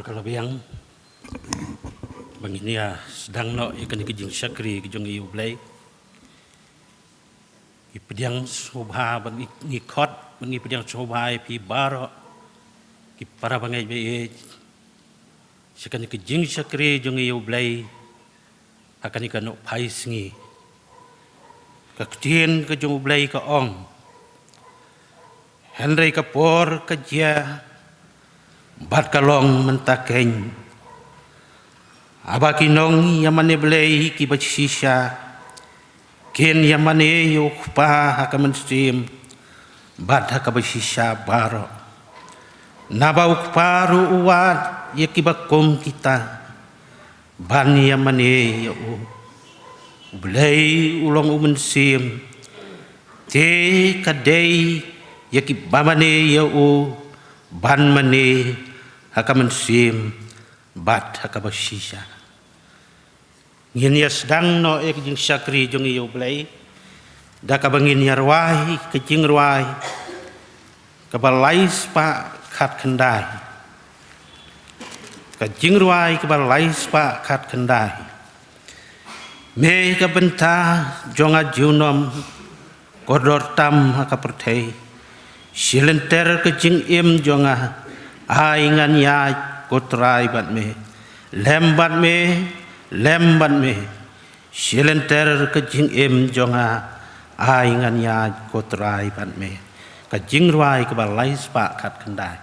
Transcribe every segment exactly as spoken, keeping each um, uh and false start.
Ka la biang ba ngin ïa sdang noh ïa kane ka jingshakri ka jong i U Blei. Ngi pdiang sngewbha bad ngi, ngi khot bad ngi pdiang sngewbha ïa phi baroh ki para bangeit ba ïeit sha kane ka jingshakri jong i U Blei ha kane ka nohphai sngi. Ka ktien ka jong U Blei ka ong, hynrei ka por ka jia bad ka long mynta keiñ. Haba ki nongïamane Blei kiba shisha kin ïamane ïa U Kpa ha ka mynsiem bad ha kaba shisha baroh. Naba U Kpa ruh u wad ïa kiba kum kita ban ïamane ïa u. U Blei u long u mynsiem, te ka dei ïa kiba mane ïa u ban mane ha ka mynsiem bad ha kaba shisha. Ngin ïa sdang noh ïa ka jingshakri jong i U Blei da kaba ngin ïa rwai ka jingrwai kaba lai spah khat khyndai. Ka jingrwai kaba lai spah khat khyndai. Me ka bynta jong nga junom, kordor tam ha ka pyrthei. Shi lynter ka jingim jong nga ai ngan ïaid, ko Trai, bad me. Lem bad me, lem bad me. Shi lynter ka jingim jong nga ai ngan ïaid, ko Trai, bad me. Ka jingrwai kaba lai spah khat khyndai.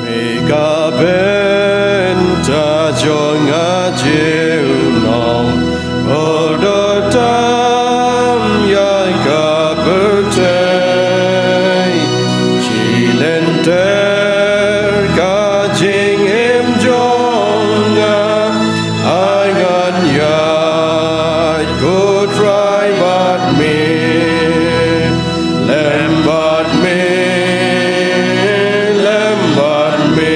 Me ka bynta jong nga junom, kordor tam ïa ka pyrthei. Shi lynter ka jingim jong nga ai ngan ïaid, ko Trai, bad me. Lem bad me, lem bad me.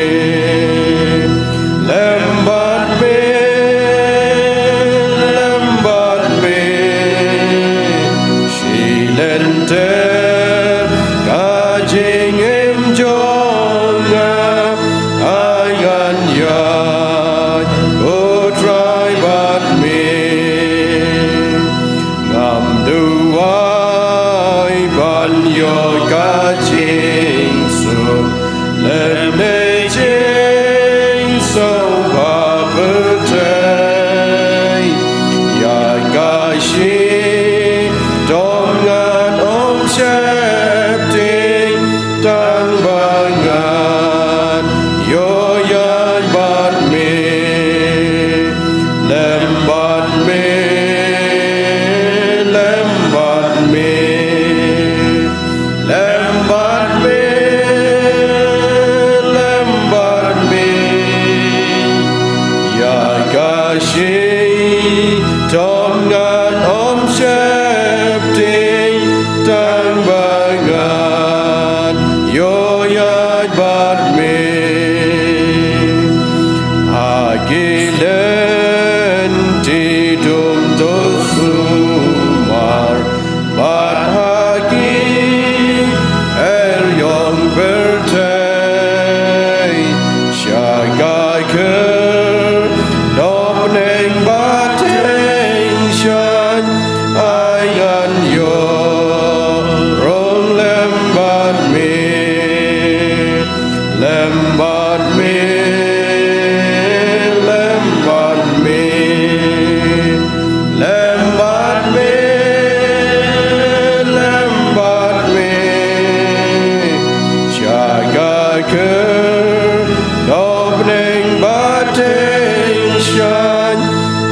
Lem bad me, lem bad me. Shi lynter ka jingim jong nga ai ngan ïaid, ko Trai, bad me. Ngam duwai ban ïoh ka jingsuk lymne jingsngewbha pyrthei. Ïa ka shitom ngan ym sheptieng, tang ba ngan ïoh ïaid bad me. Lem bad me, lem bad me. Lem bad me, lem bad me. Ïa ka shitom ngan ym sheptieng, tang ba ngan ïoh ïaid bad me. Ha ki lynti dum to sumar, bad ha ki eriong pyrthei, sha ka khyrdop bneng bad tyngshaiñ, ai ngan ïoh rung lem bad me. Lem bad me, lem bad me, lem bad me, lem bad me. Sha ka khyrdop bneng bad tyngshaiñ,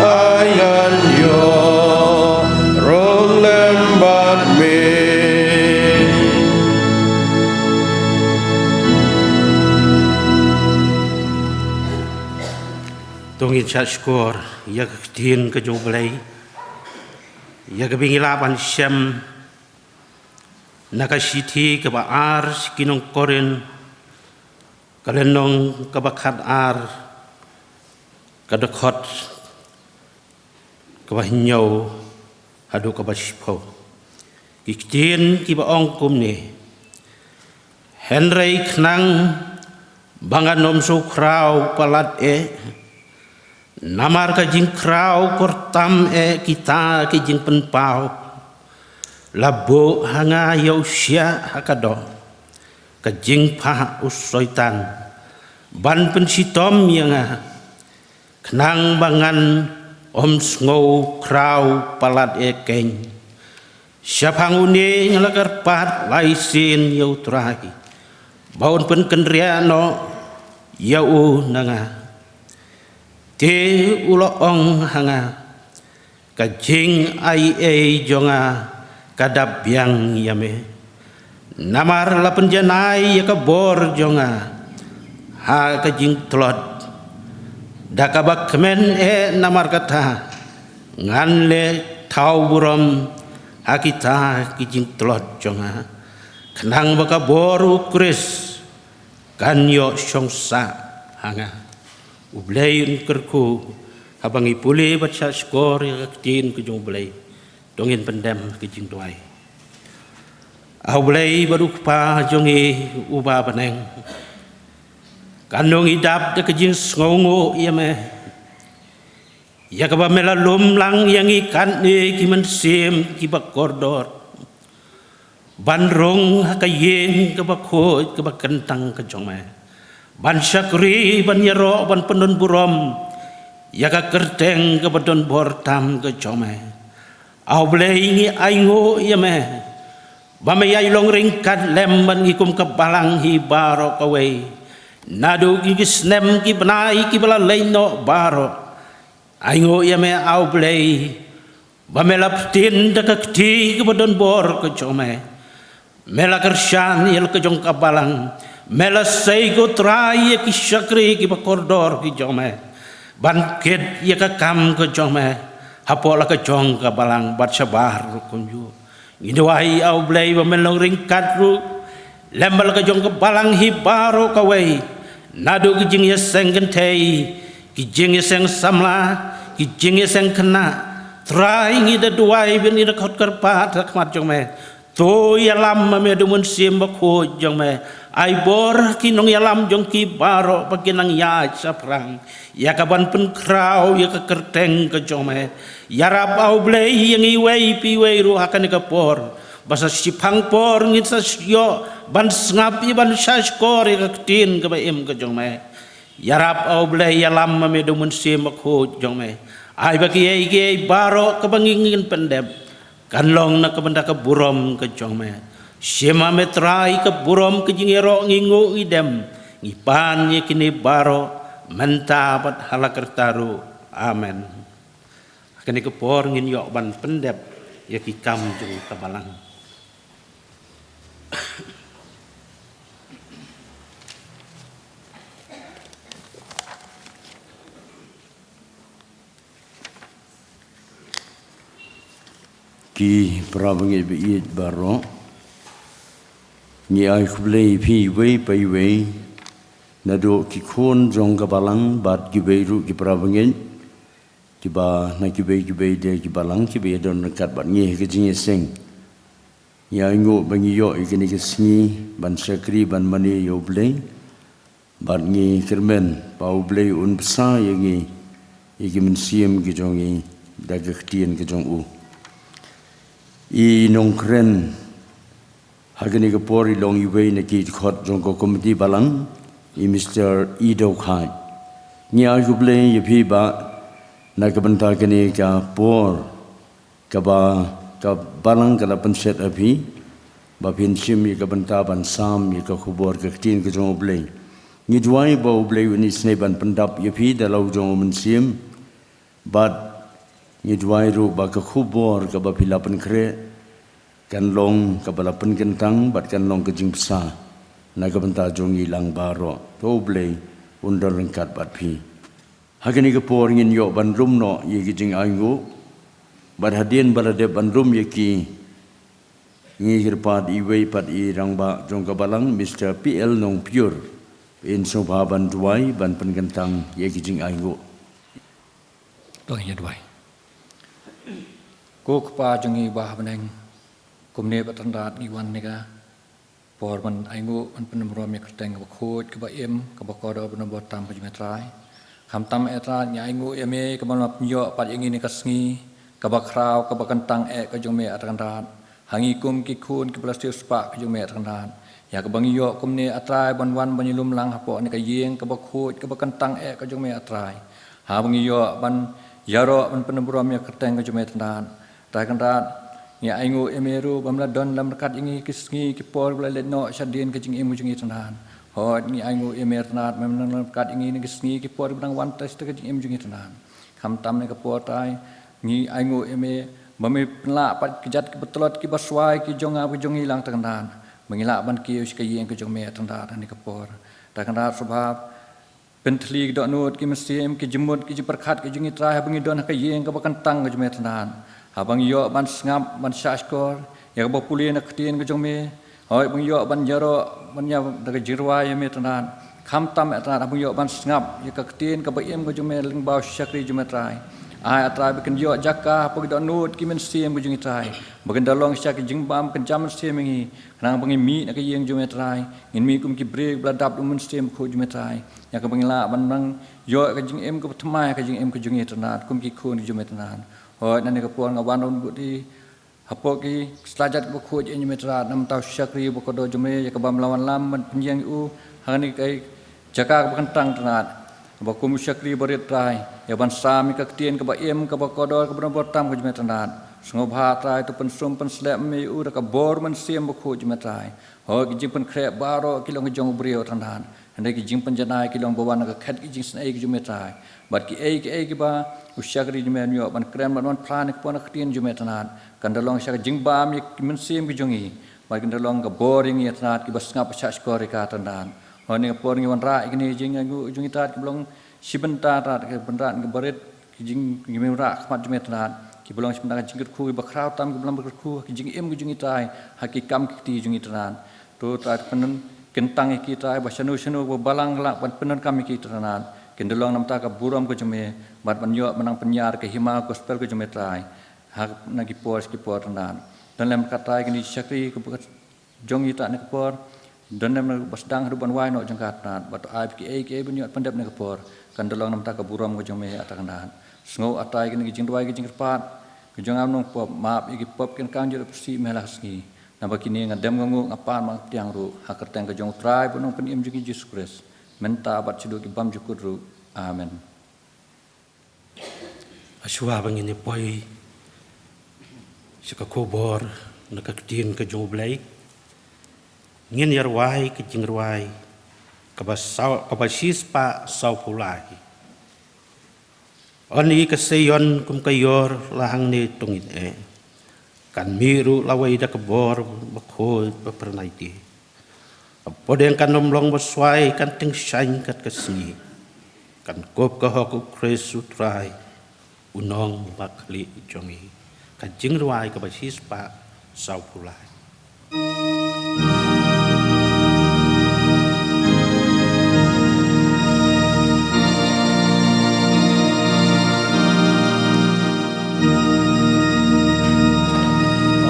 ai ngan ïoh rung lem bad me. To ngin shah shkor ïa ka ktien ka jong U Blei, ïa kaba ngi lah ban shem na ka shithi kaba ar sha ki nong Korinth, ka lynnong kaba khat ar, ka dkhot kaba hynñiew haduh kaba shiphew. Ki ktien kiba ong kumne: Hynrei khnang ba ngan ym shu khraw palat eh, namar ka jingkhraw kyrtam eh kita ki jingpynpaw, la buh ha nga ïa u shiah ha ka doh ka jingphah u Soitan ban pynshitom ïa nga, khnang ba ngan ym sngew khraw palat eh keiñ. Shaphang une nga la kyrpad lai sien ïa U Trai ba un pynkynriah noh ïa u na nga. Te u la ong ha nga: Ka jingaiei jong nga ka dap biang ïa me, namar la pynjanai ïa ka bor jong nga ha ka jingtlot. Da kaba kmen eh namar kata, ngan leh thaw burom ha kita ki jingtlot jong nga, khnang ba ka bor U Khrist kan ïoh shong sah ha nga. U Blei un kyrkhu haba ngi pule bad shahshkor ïa ka ktien ka jong U Blei. To ngin pyndem ka jingduwai. A U Blei bad U Kpa jong ngi uba ha bneng, kan ong ïa dap da ka jingsngewnguh ïa me ïa kaba me la lum lang ïa ngi katne ki mynsiem kiba kordor ban rung ha ka ïing kaba khuid kaba kyntang ka jong me, ban shakri, ban ïaroh, ban pyndon burom ïa ka kyrteng kaba don bor tam ka jong me. A U Blei, ngi ainguh ïa me ba me ïai long ryngkat lem bad ngi kum ka balang hi baroh kawei, naduh ki snem ki bnai kiba la leit noh baroh. Ainguh ïa me, A U Blei, ba me la pyntin da ka kti kaba don bor ka jong me. Me la kyrshan ïa la ka jong ka balang. Me la sei, ko Trai, ïa ki shakri kiba kordor ki jong me ban kit ïa ka kam ka jong me hapoh la ka jong ka balang bad shabar ruh kumjuh. Ngi duwai, A U Blei, ba men long ryngkat ruh lem bad la ka jong ka balang hi baroh kawei, naduh ki jingïaseng kynthei, ki jingïaseng samla, ki jingïaseng khynnah. Trai, ngi da duwai bad ngi da khot kyrpad ha khmat jong me. To ïalam ma me da U Mynsiem Bakhuid jong me. Ai bor ki nongïalam jong ki baroh ba kin nang ïaid shaphrang ïa ka ban pynkhraw ïa ka kyrteng ka jong me. Ïarap, A U Blei, ïa ngi iwei pa iwei ruh ha kane ka por, ba sa shiphang por ngin sa ïoh ban sngap ïa, ban shahshkor ïa ka ktien kaba im ka jong me. Ïarap, A U Blei, ïalam ma me da U Mynsiem Bakhuid jong me. Ai ba kiei kiei baroh kaba ngi ngin pyndep kan long na ka bynta ka burom ka jong me. Shim, A Me Trai, ka burom, ka jingïaroh, ngi nguh ngi dem, ngi pan ïa kine baroh mynta bad ha la karta ruh. Amen. Ha kane ka por ngin ïoh ban pyndep ïa ki kam jong ka balang. Ki para bangeit ba ïeit baroh, ngi ai khublei ïa phi iwei pa iwei, naduh ki khun jong ka balang bad kiwei ruh ki para bangeit kiba na kiwei kiwei de ki balang kiba ïadon ryngkat bad ngi ha ka jingïaseng. Ngi ainguh ba ngi ïoh ïa kane ka sngi ban shakri ban mane ïa U Blei. Bad ngi kyrmen ba U Blei un bsa ïa ngi ïa ki mynsiem ki jong ngi da ka ktien ka jong u. I nongkren ha kane ka por i long iwei na ki dkhot jong ka komiti balang, i Mister Idokhaid. Ngi ai khublei ïa phi bah na ka bynta kane ka por kaba ka balang ka la pynset ha phi ba phin shim ïa ka bynta ban sam ïa ka khubor ka ktien ka jong U Blei. Ngi duwai ba U Blei un isynei ban pyndap ïa phi da la u jong u Mynsiem. Bad ngi duwai ruh ba ka khubor kaba phi la pynkhreh kan long kaba la pynkyntang bad kan long ka jingbsa na ka bynta jong ngi lang baroh. To U Blei un don ryngkat bad phi. Ha kane ka por ngin ïoh ban rum noh ïa ki jingainguh. Bad hadien ba la dep ban rum ïa ki, ngi kyrpad iwei pat i rangbah jong ka balang, Mister P L Nongpyur, in sngewbha ban duwai ban pynkyntang ïa ki jingainguh. To ngin ïa duwai. Ko Kpa jong ngi ba ha bneng, kumne pat Trai ngi wan ha kane ka por ban ainguh ban pynburom ïa ka kyrteng kaba khuid kaba im kaba kordor bad kaba tam ka jong me Trai. Khamtam eh Trai ngi ainguh ïa me kaba me la pynïoh pat ïa ngi ha kane ka sngi kaba khraw kaba kyntang eh ka jong me Trai Kynrad. Ha ngi kum ki khun kiba la siewspah ka jong me Trai Kynrad, ïa kaba ngi ïoh kumne Trai ban wan ban ïalum lang hapoh kane ka ïing kaba khuid kaba kyntang eh ka jong me Trai. Haba ngi ïoh ban ïaroh ban pynburom ïa ka kyrteng ka jong me Trai Kynrad. Trai Kynrad, ngi ainguh ïa me ruh ba me la don lem ryngkat ïa ngi ki sngi ki por ba la leit noh shadien ka jingim ka jong ngi Trai Kynrad. Hooid ngi ainguh ïa me Trai Kynrad ba me la don lem ryngkat ïa ngi ha ki sngi ki por ba dang wan tang sha ka jingim ka jong ngi Trai Kynrad. Khamtam ha kane ka por Trai ngi ainguh ïa me ba me pynlah pat ki jait kiba tlot kiba swai ki jong nga ki jong ngi lang Trai Kynrad, ba ngi lah ban kiew sha ka ïing ka jong me Trai Kynrad ha kane ka por. Trai Kynrad sngewbha pynthylli ki dohnud ki mynsiem ki jingmut ki jingpyrkhat ki jong ngi Trai haba ngi don ha ka ïing kaba kyntang ka jong me Trai Kynrad. Haba ngi ïoh ban sngap ban shahshkor ïa kaba pule na ka ktien ka jong me. Hooid ba ngi ïoh ban ïaroh ban ïa da ka jingrwai ïa me Trai Kynrad. Khamtam eh Trai Kynrad haba ngi ïoh ban sngap ïa ka ktien kaba im ka jong me lyngba u shakri jong me Trai. Ai Trai ba kin ïoh jaka hapoh ki dohnud ki mynsiem ka jong ngi Trai, ba kin da long sha ki jingbam kynja mynsiem ïa ngi. Khnang ba ngin mih na ka ïing jong me Trai ngin mih kum ki briew ba la dap da u Mynsiem Bakhuid jong me Trai. Ïa kaba ngin lah ban nang ïoh ka jingim kaba thymmai ka jingim ka jong ngi Trai Kynrad kum ki khun ki jong me Trai Kynrad. Hooid ha kane ka por nga wan ruh bad i hapoh ki sla jait kiba khuid ïa ngi me Trai Kynrad, na ka bynta u shakri ba kordor jong me ïa kaba me la wanlam ban pynïeng ïa u ha kane ka jaka kaba kyntang Trai Kynrad. Ba kum u shakri barit Trai ïa ban sam ïa ka ktien kaba im kaba kordor kaba don bor tam ka jong me Trai Kynrad. Sngewbha Trai to pynsum pynslem me ïa u da ka bor Mynsiem Bakhuid jong me Trai. Hooid ki jingpynkhreh baroh ki long ki jong u briew Trai Kynrad. Hynrei ki jingpynjanai ki long ba wan na ka khet ki jingisynei ki jong me Trai. Bad kiei kiei kiba u shakri jong me un ïoh ban kren bad ban phla na ka por na ka ktien jong me Trai Kynrad, kan da long sha ka jingbam ïa ki mynsiem ki jong ngi. Bad kan da long ka bor ïa ngi Trai Kynrad kiba sngap shahshkor ïa ka Trai Kynrad. Hooid ha kane ka por ngi wanrah ïa kine ki jingainguh jong ngi Trai Kynrad kiba long shi bynta Trai Kynrad, ka bynta kaba rit, ki jing, ki jingwanrah khmat jong me Trai Kynrad kiba long shi bynta ka jingkyrkhu kiba khraw tam kiba long ba kyrkhu ha ki jingim ki jong ngi Trai, ha ki kam ki kti jong ngi Trai Kynrad. To Trai to pynkyntang ïa ki Trai ba shano shano ba balang lah ban pyndonkam ïa ki Trai Kynrad, kin da long na ka bynta ka burom ka jong me bad ban ïoh ban nang pynïar ka hima gospel ka jong me Trai ha na ki por sha ki por Trai Kynrad. Don lem ryngkat Trai kine ki shakri kiba jong ngi Trai ha kane ka por. Don lem na kaba sdang haduh ban wai noh jong ka Trai Kynrad, bad to ai ba kiei kiei ba ngi ïoh pyndep ha kane ka por kan da long na ka bynta ka burom ka jong me Trai Kynrad. Sngew Trai kine ki jingduwai ki jingkyrpad ka jong nga u nongpop, map ïa ki pop ki ryngkang jong ka pyrshah me ha la ka sngi. Naba kine nga dem nga nguh nga pan bad nga pdiang ruh ha ka kyrteng ka jong u Trai bad u Nongpynim jong ngi Jisu Khrist, mynta bad shaduh ki bymjukut ruh. Amen. Shuwa ba ngin ïa poi sha ka khubor na ka ktien ka jong U Blei, ngin ïa rwai ka jingrwai kaba saw, kaba shispah sawphew lai. Yn i ka Sion kum ka ïor la hangne to ngin eh. Kan mih ruh lawei da ka bor bakhuid ba phyrnai te. Ka pdeng kan ym long ba swai, kan tyngshaiñ kat ka sngi. Kan kup ka hok U Khrist U Trai, U Nongbakhlieh jong ngi. Ka jingrwai kaba shispah sawphew lai.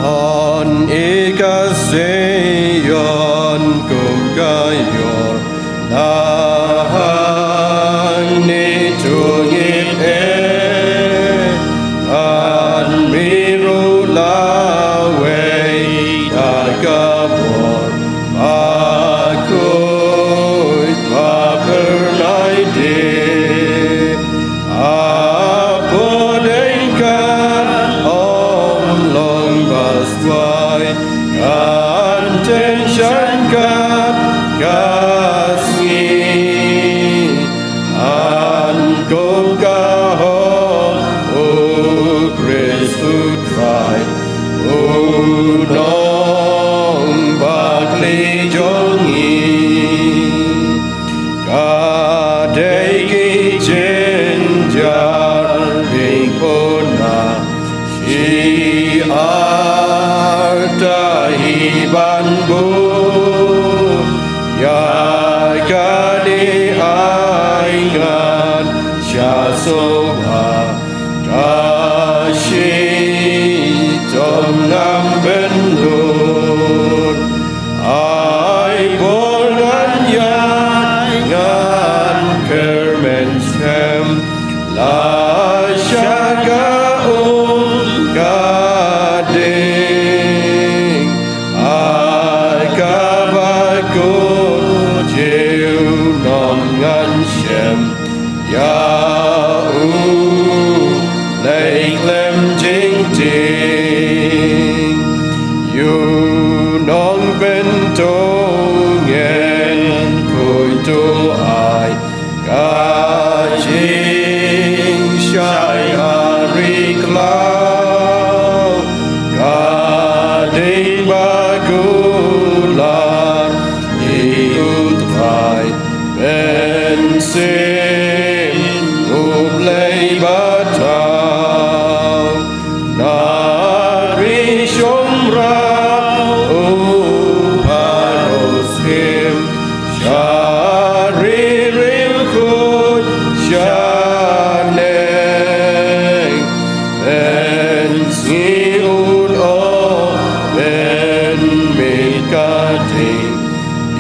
Yn i ka Sion kum ka ïor la hangne to ngin eh. Kan mih ruh lawei da ka bor bakhuid ba phyrnai te. Ha pdeng kan ym long ba swai, kan tyngshaiñ kat ka sngi. Ïa u Blei khlem jingtieng, ïa u nongpynthor ngen khuid to ai, ka jingshai ha ri khlaw, ka ding ba kular, ïa u Trai Mynsiem, u Blei ba thaw. Na ri shymraw u Pharao skhem, sha ri riewkhuid shaneng, pynsngew u ong, pynmih ka ding.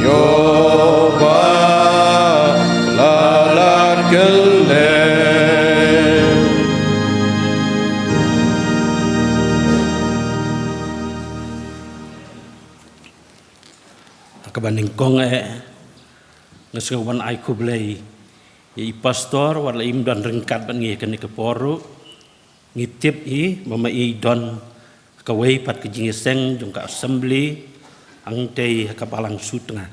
Ïoh ba la lad kylleng. Ha kaba nyngkong eh, nga sngew ban ai khublei ïa i pastor, wat la im don ryngkat bad ngi ha kane ka por ruh. Ngi tip hi ba ma i don ha kawei pat ka jingïaseng jong ka assembly, hangtei ha ka balang Sutnga.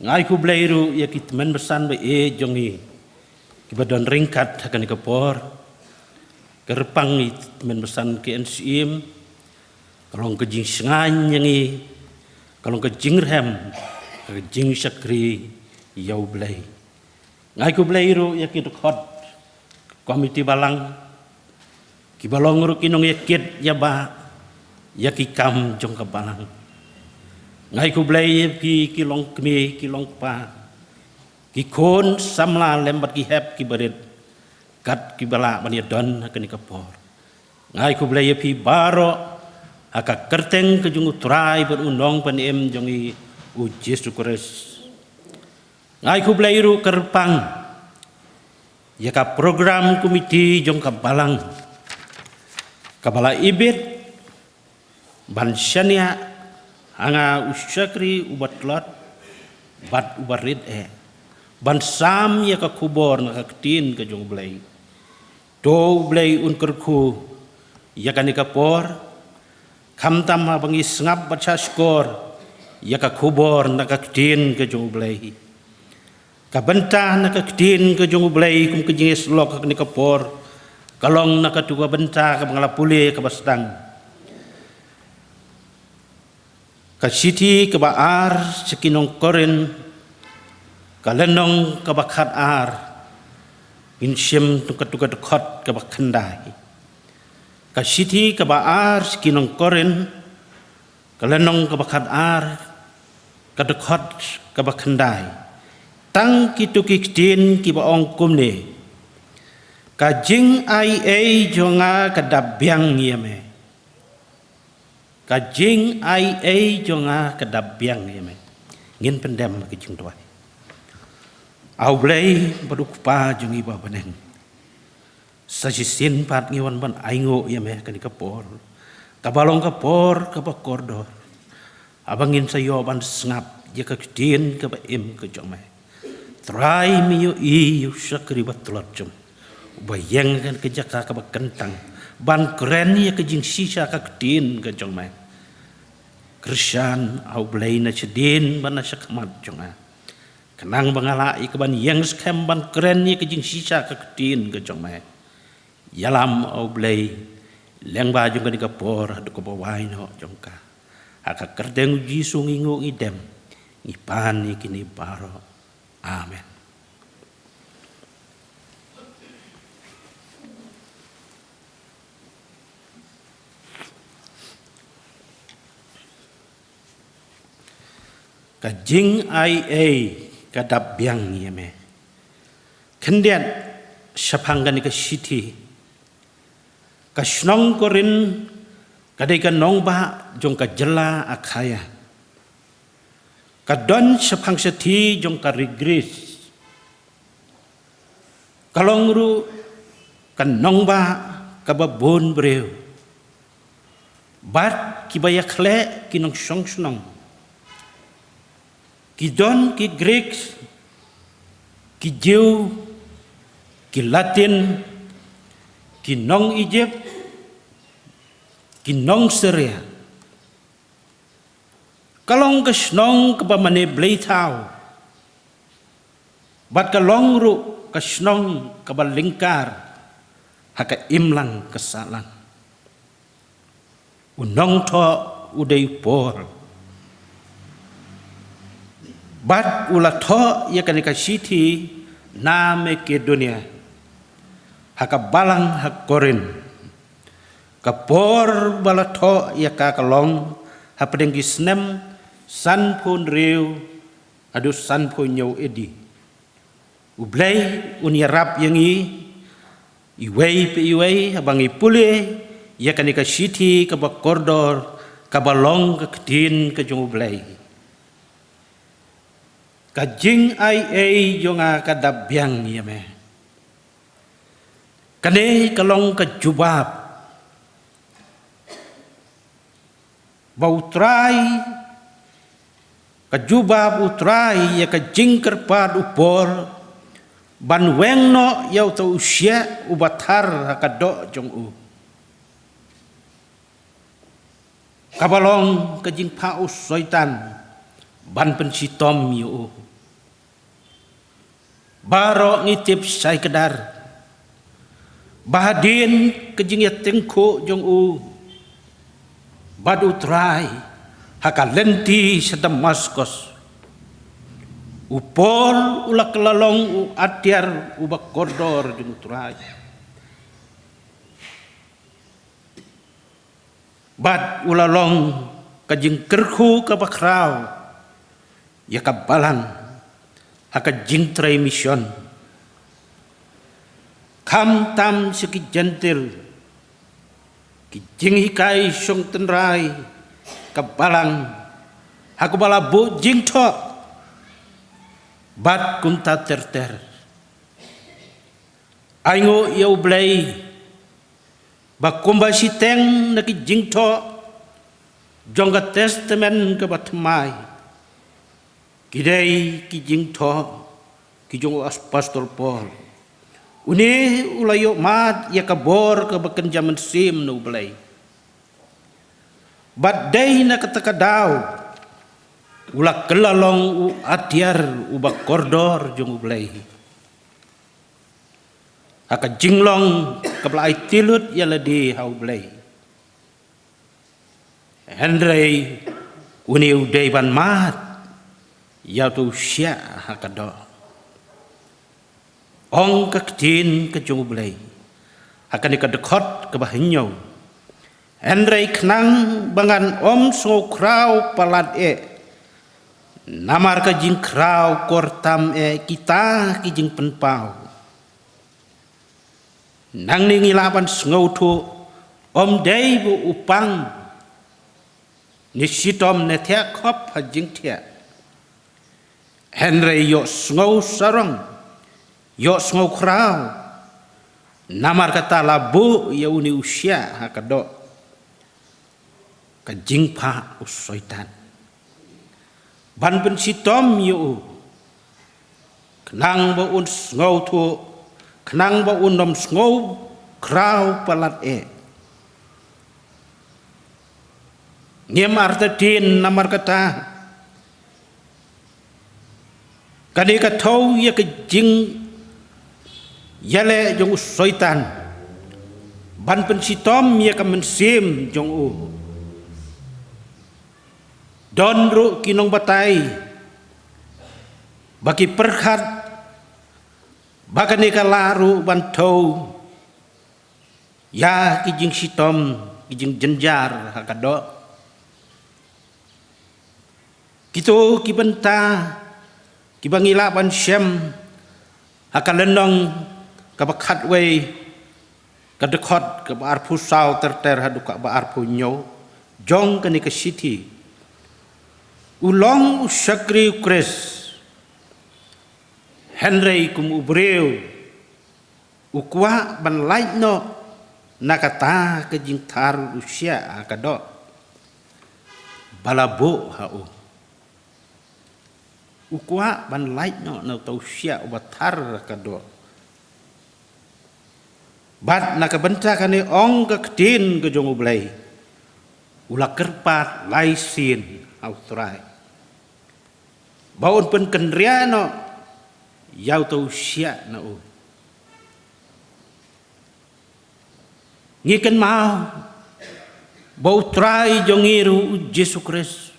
Nga ai khublei ruh ïa ki tymmen basan ba ïeit jong ngi kiba don ryngkat ha kane ka por. Kyrpang ïa ki tymmen basan ki N C M, ka long ka jingshngaiñ ïa ngi, ka long ka jingrhem, ka jingshakri ïa u Blei. Nga ai khublei ruh ïa ki dkhot komiti balang, kiba long ruh ki nongïakit ïa ba, ïa ki kam jong ka balang. Nga ai khublei ïa ki, ki longkmie, ki longkpa, ki khun samla lem bad ki hep ki barit, kat kiba lah ban ïadon ha kane ka por. Nga ai khublei ïa phi baroh ha ka kyrteng ka jong u Trai bad u Nongpynim jong ngi u Jisu Khrist. Nga ai khublei ruh kyrpang ïa ka program komiti jong ka balang, kaba la ibit ban shaniah ha nga u shakri uba tlot bad uba rit eh, ban sam ïa ka khubor na ka ktien ka jong u Blei. To u Blei un kyrkhu ïa kane ka por, khamtam haba ngi sngap bad shahshkor ïa ka khubor na ka ktien ka jong u Blei. Ka bynta na ka ktien ka jong u Blei kum ka jingïasyllok ha kane ka por, ka long na katu ka bynta kaba nga la pule kaba sdang. Ka shithi kaba ar sha ki nong Korinth, ka lynnong kaba khatar, ngin shim tang katu ka dkhot kaba khyndai. Ka shithi kaba ar sha ki nong Korinth, ka lynnong kaba khatar, ka dkhot kaba khyndai. Tang kitu ki ktien kiba ong kumne: Ka jingai ei jong nga ka da biang ïa me. Ka jingai ei jong nga ka da biang ïa me. Ngin pyndem ka jingduwai. A U Blei bad U Kpa jong ngi uba ha bneng, sa shisien pat ngi wan ban ainguh ïa me ha kane ka por, kaba long ka por kaba kordor, haba ngin sa ïoh ban sngap ïa ka ktien kaba im ka jong me. Trai, me ïohi ïa u shakri ba tlot jong me, uba ïeng ha ka jaka kaba kyntang ban kren ïa ka jingshisha ka ktien ka jong me. Kyrshan, A U Blei, na shadien bad na shakhmat jong nga, khnang ba nga lah ïa ka ban ïeng skhem ban kren ïa ka jingshisha ka ktien ka jong me. Ïalam, A U Blei, lyngba jong kane ka por haduh kaba wai noh jong ka. Ha ka kyrteng U Jisu ngi nguh, ngi dem, ngi pan ïa kine baroh. Amen. Ka jingai ei ka da biang ïa me. Khyndiat shaphang kane ka shithi. Ka shnong Korinth ka dei ka nongbah jong ka jylla Akhaia. Ka don shaphang shathie jong ka ri Greece. Ka long ruh ka nongbah kaba bun briew bad kiba ïakhleh ki nongshong shnong. Ki don ki Greek, ki Jiw, ki Latin, ki nong Egypt, ki nong Syria. Ka long ka shnong kaba mane bleithaw, bad ka long ruh ka shnong kaba lyngkar ha ka imlang ka sahlang. U nongthoh u dei u Paul, bad u la thoh ïa kane ka shithi na Makedonia ha ka balang ha Korinth. Ka por ba la thoh ïa ka ka long hapdeng ki snem sanphew hynriew haduh sanphew hynñiew A D. U Blei un ïarap ïa ngi iwei pa iwei haba ngi pule ïa kane ka shithi kaba kordor, kaba long ka ktien ka jong U Blei. Ka jingai ei jong nga ka dap biang ïa me. Kane ka long ka jubab ba U Trai, ka jubab U Trai ïa ka jingkyrpad u Paul ban weng noh ïa uta u shiah uba thar ha ka doh jong u. Kaba long ka jingphah u Soitan ban pynshitom ïa u. Baroh ngi tip shai kdar ba hadien ka jingïatyngkhuh jong u bad U Trai ha ka lynti sha Damaskos, u Paul u la kylla long u atiar uba kordor jong U Trai. Bad u la long ka jingkyrkhu kaba khraw ïa ka balang ha ka jingtrei mission. Khamtam sha ki Jentil, ki jinghikai shong tynrai ka balang ha kaba la buh jingthoh, bad kumta ter ter. Ainguh ïa U Blei ba kumba shiteng na ki jingthoh jong ka Testament kaba Thymmai ki dei ki jingthoh ki jong u Apostol Paul. Une u la ïoh mad ïa ka bor kaba kynja mynsiem na U Blei. Bad dei na kata ka daw u la kylla long u atiar uba kordor jong U Blei ha ka jinglong kaba la aiti lut ïa lade ha U Blei. Hynrei une u dei ban mad ïa uta u shiah ha ka doh. Ong ka ktien ka jong U Blei ha kane ka dkhot kaba hynñiew: Hynrei khnang ba ngan ym sngewkhraw palat eh namar ka jingkhraw kor tam eh kita ki jingpynpaw, nangne ngi lah ban sngewthuh ym dei ba u pang ne shitom ne thiah khop ha jingthiah. Hynrei ïohsngew sarong, ïohsngewkhraw, namar kata la buh ïa une u shiah ha ka doh, ka jingphah u Soitan, ban pynshitom ïa u, khnang ba un sngewthuh, khnang ba un ym sngewkhraw palat eh. Ngim artatien namar kata, kane ka thew ïa ka jingïaleh jong u Soitan ban pynshitom ïa ka mynsiem jong u. Don ruh ki nongbatai ba ki pyrkhat ba kane ka lah ruh ban thew ïa ki jingshitom, ki jingjynjar ha ka doh. Kito ki bynta kiba ngi lah ban shem ha ka lynnong kaba khatwei, ka dkhot kaba arphew saw ter ter haduh kaba arphew hynñiew jong kane ka shithi. U long u shakri u Khrist, hynrei kum u briew u kwah ban lait noh na kata ka jingthar u shiah ha ka doh ba la buh ha u. U kwah ban lait noh na uta u shiah uba thar ha ka doh. Bad na ka bynta kane ong ka ktien ka jong U Blei, u la kyrpad lai sien ha U Trai ba un pynkynriah noh ïa uto u shiah na u. Ngi kynmaw ba U Trai jong ngi ruh U Jisu Khrist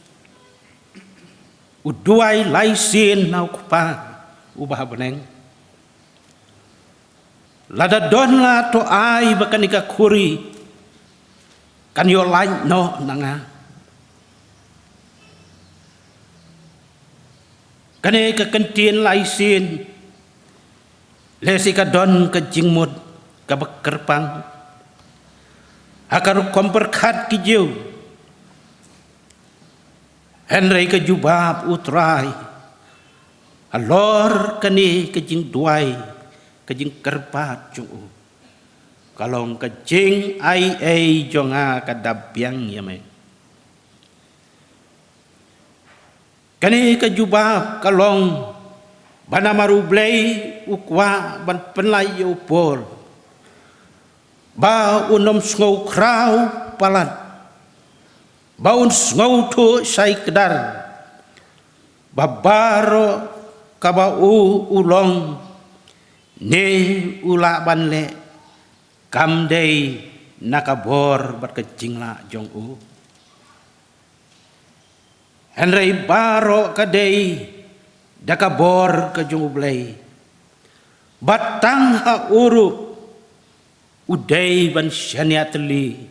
u duwai lai sien na U Kpa uba ha bneng. Lada don la to ai ba kane ka khuri kan ïoh lait noh na nga. Kane ka kyntien lai sien lehse ka don ka jingmut kaba kyrpang ha ka rukom pyrkhat ki Jiw. Hynrei ka jubab U Trai halor kane ka jingduwai, ka jingkyrpad jong u, ka long ka jingaiei jong nga ka da biang ïa me. Kane ka jubab ka long ba namar U Blei u kwah ban pynlait ïa u Paul ba un ym sngewkhraw palat, ba un sngewthuh shai kdar ba baroh kaba u u long ne u lah ban leh kam dei na ka bor bad ka jinglah jong u. Hynrei baroh ka dei da ka bor ka jong U Blei. Bad tang ha u ruh u dei ban shaniah tylli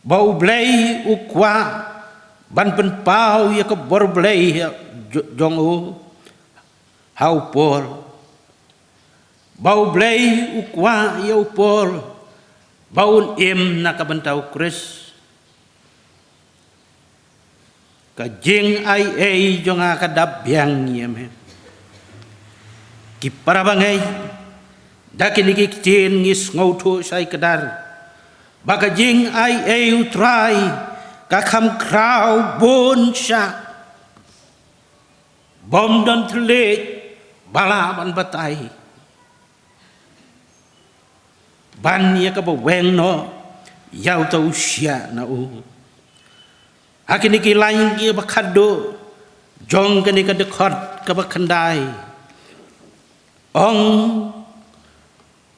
ba U Blei u kwah ban pynpaw ïa ka bor Blei ha jo-, jong u ha u Paul. Ba U Blei u kwah ïa u Paul ba un im na ka bynta U Khrist. Ka jingaiei jong nga ka da biang ïa me. Ki para bangeit, da kine ki ktien ngi sngewthuh shai kdar ba ka jingaiei U Trai ka kham khraw bun shah. Bym don thylliej ba lah ban batai ban ïa kaba weng noh ïa uta u shiah na u. Ha kine ki lain kiba khatduh jong kane ka dkhot kaba khyndai, ong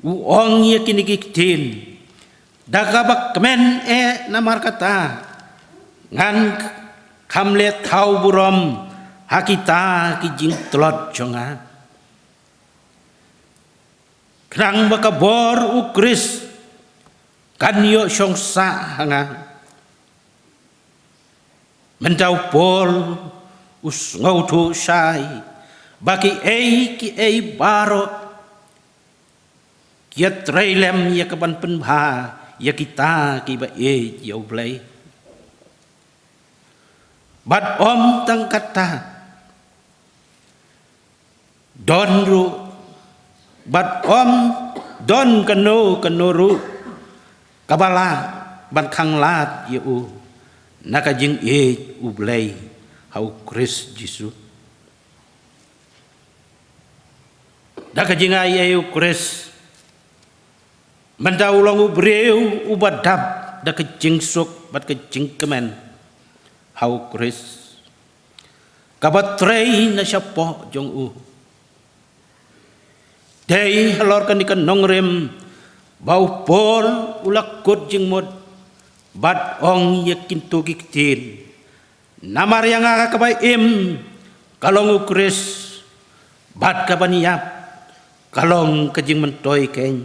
u ong ïa kine ki ktien: Da kaba kmen eh namar kata ngan kham leh thaw burom ha kita ki jingtlot jong nga, khnang ba ka bor U Khrist kan ïoh shong sah ha nga. Mynta u Paul u sngewthuh shai ba kiei kiei baroh ki ïatrei lem ïa ka ban pynbha ïa kita kiba ïeit ïa U Blei. Bad ym tang kata, don ruh, bad ym don kano kano ruh kaba lah ban khanglad ïa u na ka jingïeit U Blei ha U Khrist Jisu. Da ka jingaiei U Khrist, mynta u long u briew uba dap da ka jingsuk bad ka jingkmen ha U Khrist kaba trei na shapoh jong u. Dei halor kane ka nongrim ba u Paul u la kut jingmut bad ong ïa kito ki ktien: Namar ïa nga kaba im ka long U Khrist, bad ka ban ïap ka long ka jingmyntoi keiñ.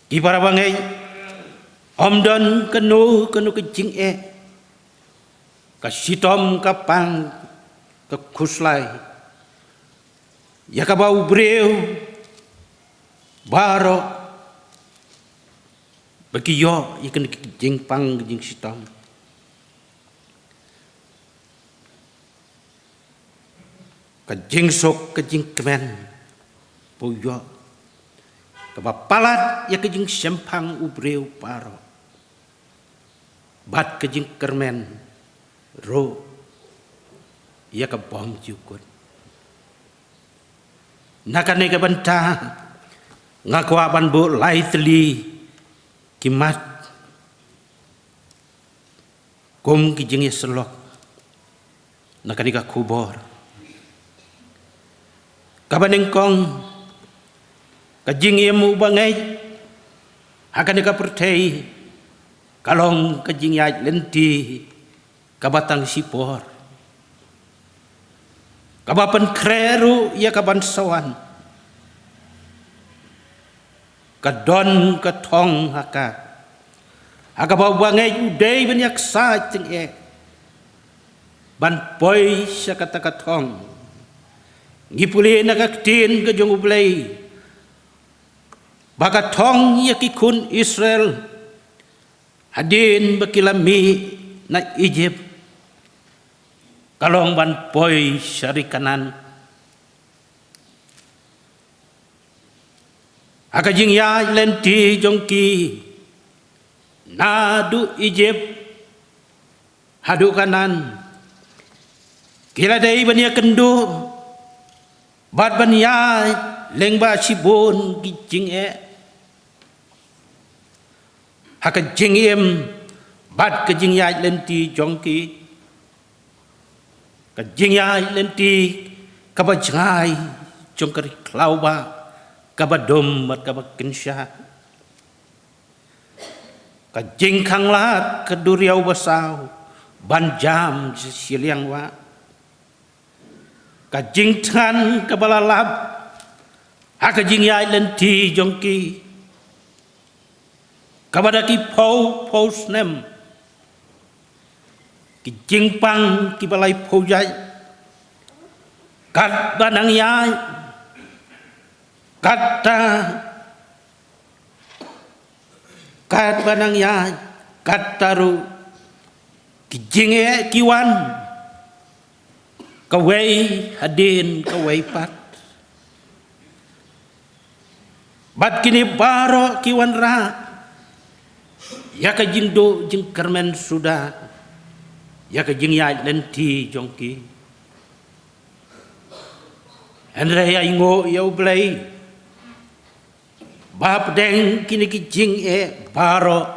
Ki para bangeit, ym don kano kano ka jingeh, ka shitom, ka pang, ka khuslai ïa kaba u briew baroh ba ki ïoh ïa kane ka jingpang ka jingshitom, ka jingsuk, ka jingkmen ba u ïoh, kaba palat ïa ka jingshemphang u briew baroh, bad ka jingkyrmen ruh ïa ka bymjukut. Na kane ka bynta Nga kwah ban buh lai tylli ki mat kum ki jingïasyllok na kane ka khubor. Kaba nyngkong, ka jingim u bangeit ha kane ka pyrthei ka long ka jingïaid lynti kaba tang shipor, kaba pynkhreh ruh ïa ka ban sa wan. Ka don ka thong ha ka, ha kaba u bangeit u dei ban ïaksaid tyngeh ban poi sha kata ka thong. Ngi pule na ka ktien ka jong U Blei ba ka thong ïa ki khun Israel hadien ba ki la mih na Egypt ka long ban poi sha ri Kanaan. Ha ka jingïaid lynti jong ki naduh Egypt haduh Kanaan, ki la dei ban ïakynduh bad ban ïaid lyngba shibun ki jingeh. Ha ka jingim bad ka jingïaid lynti jong ki, ka jingïaid lynti kaba jngai jong ka ri khlaw ba kaba dum bad kaba kynsha, ka jingkhang lad ka duriaw basaw ban jam sha shiliang wah, ka jingthngan kaba la lap ha ka jingïaid lynti jong ki, kaba da ki phew phew snem, ki jingpang kiba lai phew jait, katba nang ïaid, kata katba nang ïaid, kata ruh ki jingeh ki wan, kawei hadien kawei pat. Bad kine baroh ki wanrah ïa ka jingduh jingkyrmen suda ïa ka jingïaid lynti jong ki. Hynrei ai nguh ïa U Blei ba hapdeng kine ki jingeh baroh,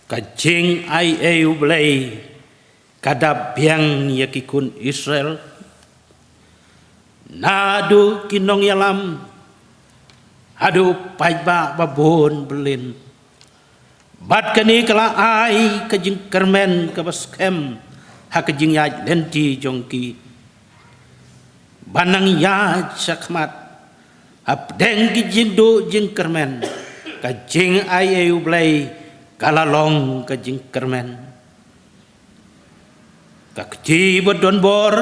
ka jingaiei U Blei ka da biang ïa ki khun Israel, naduh ki nongïalam haduh paidbah babun byllien. Bad kane ka la ai ka jingkyrmen kaba skhem ha ka jingïaid lynti jong ki. Ba nang ïaid shakhmat hapdeng ki jingduh jingkyrmen, ka jingaiei U Blei ka la long ka jingkyrmen. Ka kti ba don bor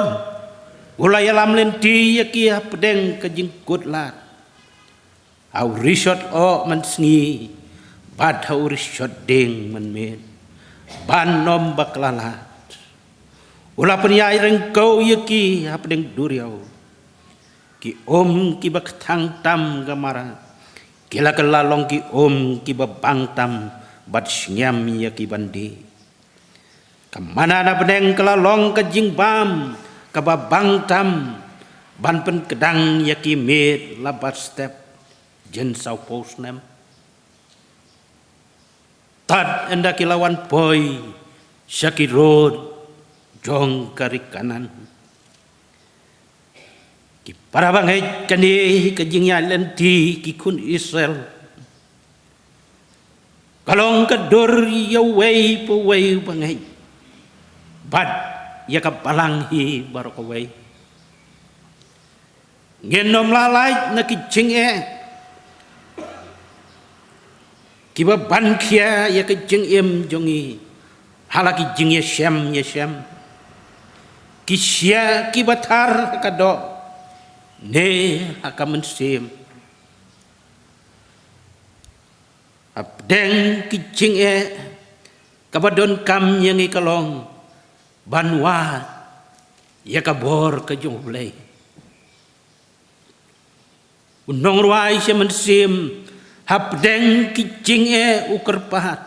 u la ïalam lynti ïa ki hapdeng ka jingkut lad. Ha u rishot oh mynsngi bad ha u rishot dieng mynmiet ban ym bakla lad. U la pynïaid ryngkew ïa ki hapdeng duriaw. Ki um kiba kthang tam ka mara ki la kylla long ki um kiba bang tam bad shngiam ïa ki ban die. Ka manna na bneng ka la long ka jingbam kaba bang tam ban pynkdang ïa ki miet la bad step jin saw phew snem. Tad ynda ki la wan poi sha ki rud jong ka ri Kanaan. Ki para bangeit, kane ka jingïaid lynti ki khun Israel ka long ka dur ïa uwei pa uwei u bangeit bad ïa ka balang hi baroh kawei. Ngin ym lah lait na ki jingeh kiba ban khia ïa ka jingim jong ngi ha la ki jingïashem ïashem, ki shyiap kiba thar ha ka doh ne ha ka mynsiem. Hapdeng ki jingeh, kaba donkam ïa ngi ka long ban wad ïa ka bor ka jong U Blei. U nongrwai sha mynsiem, hapdeng ki jingeh u kyrpad: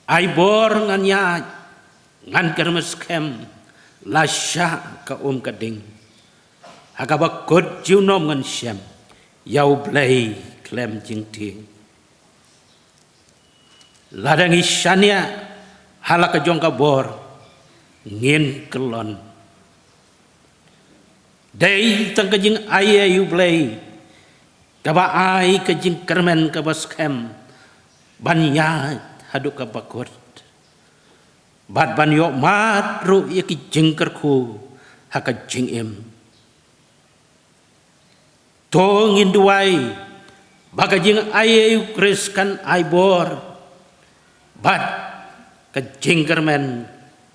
Ai bor, ngan ïaid, ngan kyrmen skhem, lashai ka um ka ding. Ha kaba kut junom ngan shem, ïa U Blei khlem jingtieng. Lada ngi shaniah ha la ka jong ka bor, ngin kyllon. Dei tang ka jingai ïa U Blei kaba ai ka jingkyrmen kaba skhem ban ïaid haduh kaba kut, bad ban ïohmad ruh ïa ki jingkyrkhu ha ka jingim. To ngin duwai ba ka jingai ïa U Khrist kan ai bor bad ka jingkyrmen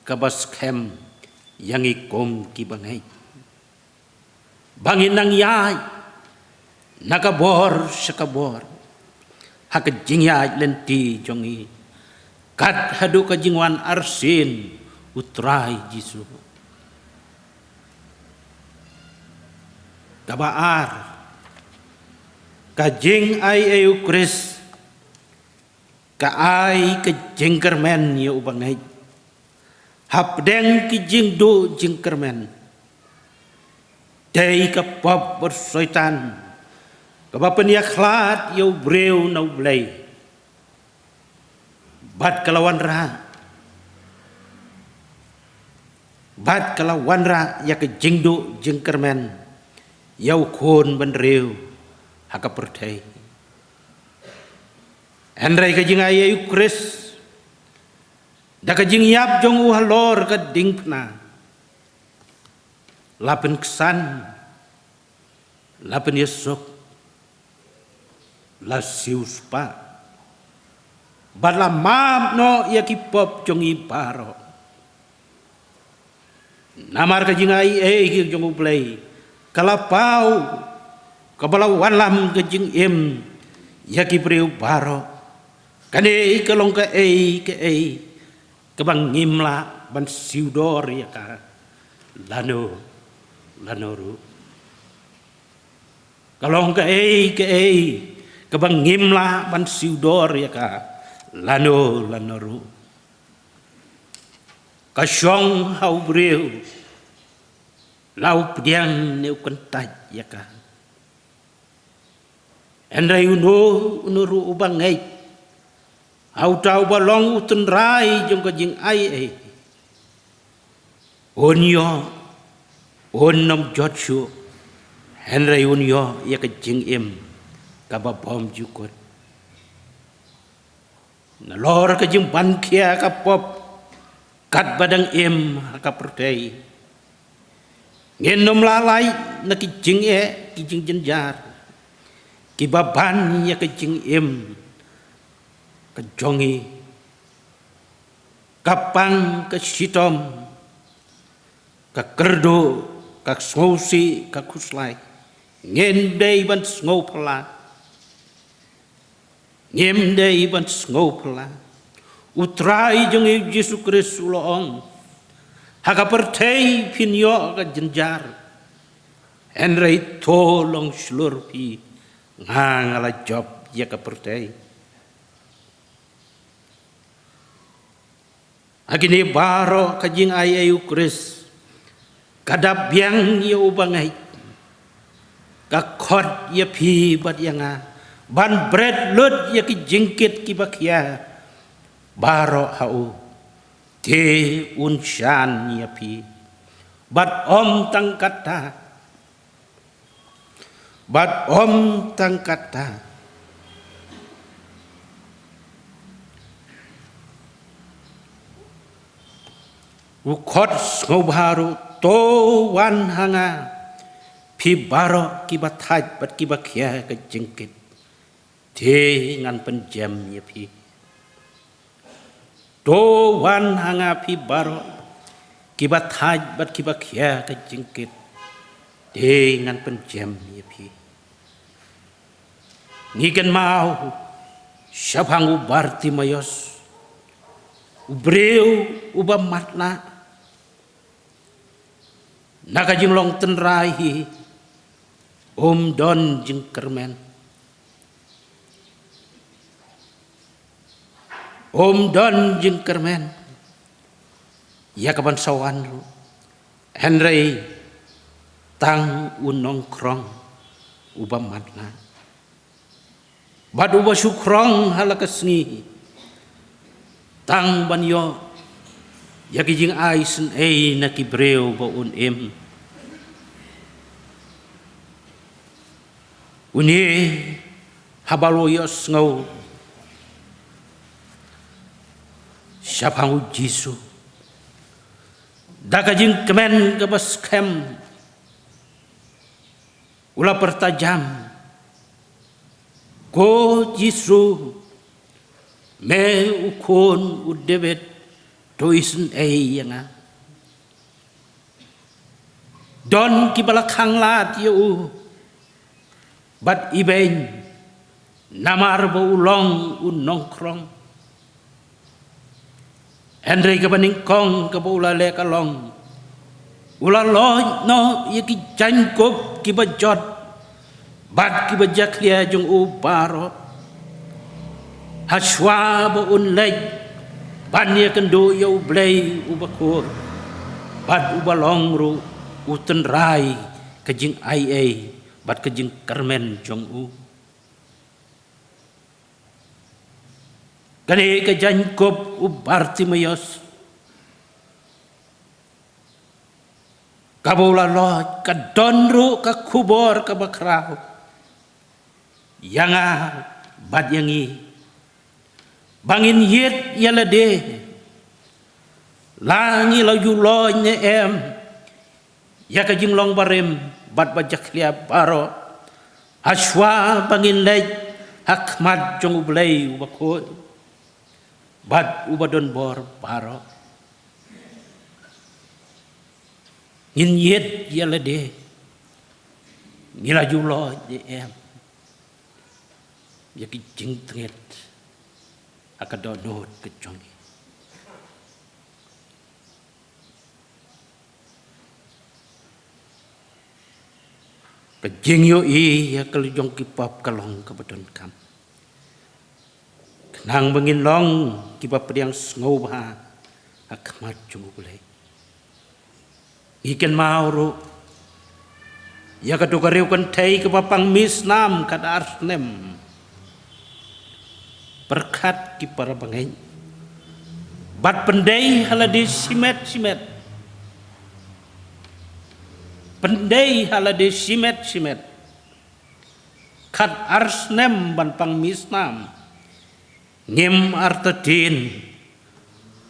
kaba skhem ïa ngi kum ki bangeit, ba ngin nang ïaid na ka bor sha ka bor ha ka jingïaid lynti jong ngi, kat haduh ka jingwan arsien U Trai Jisu. Kaba ar, ka jingai ïa U Khrist ka ai ka jingkyrmen ïa u bangeit hapdeng ki jingduh jingkyrmen. Dei ka pop bad Soitan kaba pynïakhlad ïa u briew na U Blei, bad ka la wanrah, bad ka la wanrah ïa ka jingduh jingkyrmen ïa u khun bynriew ha ka pyrthei. Hynrei ka jingai ïa U Khrist, da ka jingïap jong u halor ka diengphna, la pynksan, la pynïasuk, la siewspah, bad la map noh ïa ki pop jong ngi baroh. Namar ka jingai ei jong U Blei ka la paw, kaba la wanlam ka jingim ïa ki briew baroh. Kane ka long kaei kaei kaba ngim lah ban siew dor ïa ka lano lano ruh. Ka long kaei kaei kaba ngim lah ban siew dor ïa ka lano lano ruh. Ka shong ha u briew la u pdiang ne u kyntait ïa ka. Hynrei uno uno ruh u bangeit, ha uta uba long u tynrai jong ka jingai ei, un ïoh, un ym jot shuh, hynrei un ïoh ïa ka jingim kaba bymjukut. Nalor ka jingban khia ka pop katba dang im ha ka pyrthei, ngin ym lah lait na ki jingeh ki jingjynjar kiba ban ïa ka jingim ka jong ngi. Ka pang ka shitom, ka kyrduh, ka sngewsih, ka khuslai, ngim dei ban sngewphylla. Ngim dei ban sngewphylla. U Trai jong ngi Jisu Khrist u la ong, ha ka pyrthei phin ïoh ka jynjar, hynrei to long shlur phi, nga nga la jop ïa ka pyrthei. Ha kine baroh ka jingai ei u Khrist ka dap biang ïa u bangeit, ka khot ïa phi bad ïa nga ban bret lut ïa ki jingkit kiba khia baroh ha u. Te un shan ïa phi. Bad ym tang katta, bad ym tang katta, u khot sngewbha ruh, to wan ha nga phi baroh kiba thait bad kiba khia ka jingkit, te ngan pynjem ïa phi. To wan ha nga phi baroh kiba thait bad kiba khia ka jingkit, te ngan pynjem ïa phi. Ngi kynmaw shaphang u Bartimaios, u briew uba matlah. Na ka jinglong tynrai hi, um don jingkyrmen. Um don jingkyrmen ïa ka ban sa wan ruh, hynrei tang u nongkhrong uba matlah bad uba shu khrong ha la ka sngi, tang ban ïoh ïa ki jingai sngewsih na ki briew ba un im. Une haba u la ïohsngew shaphang U Jisu da ka jingkmen kaba skhem, u la pyrta jam, "Ko Jisu, me u khun u David, to isynei ïa nga." Don kiba la khanglad ïa u bad ibeiñ namar ba u long u nongkhrong. Hynrei kaba nyngkong kaba u la leh ka long, u la loit noh ïa ki jaiñkup kiba jot bad kiba jakhlia jong u baroh, ha shuwa ba un leit ban ïakynduh ïa U Blei uba khuid, bad uba long ruh u tynrai ka jingaiei bad ka jingkyrmen jong u. Kane ka jaiñkup u Bartimaeus, kaba u la loit, ka don ruh ka khubor kaba khraw ïa nga bad ïa ngi, ba ngin ïit ïa lade, la ngi la ju loit ne em ïa ka jinglong barim bad ba jakhlia baroh, ha shuwa ba ngin leit ha khmat jong U Blei uba khuid bad uba don bor baroh. Ngin ïit ïa lade, ngi la ju loit ne em ïa ki jingtngit ha ka dohnud ka jong ngi. Ka jingïohi ïa ka la jong ki pop ka long kaba donkam, khnang ba ngin long kiba pdiang sngewbha ha khmat jong U Blei. Ngi kynmaw ruh ïa kato ka riew kynthei kaba pang misnam kat ar snem. Pyrkhat ki para bangeit, bad pyndei ha lade shimet shimet, pyndei ha lade shimet shimet, kat ar snem ban pang misnam, ngim artatien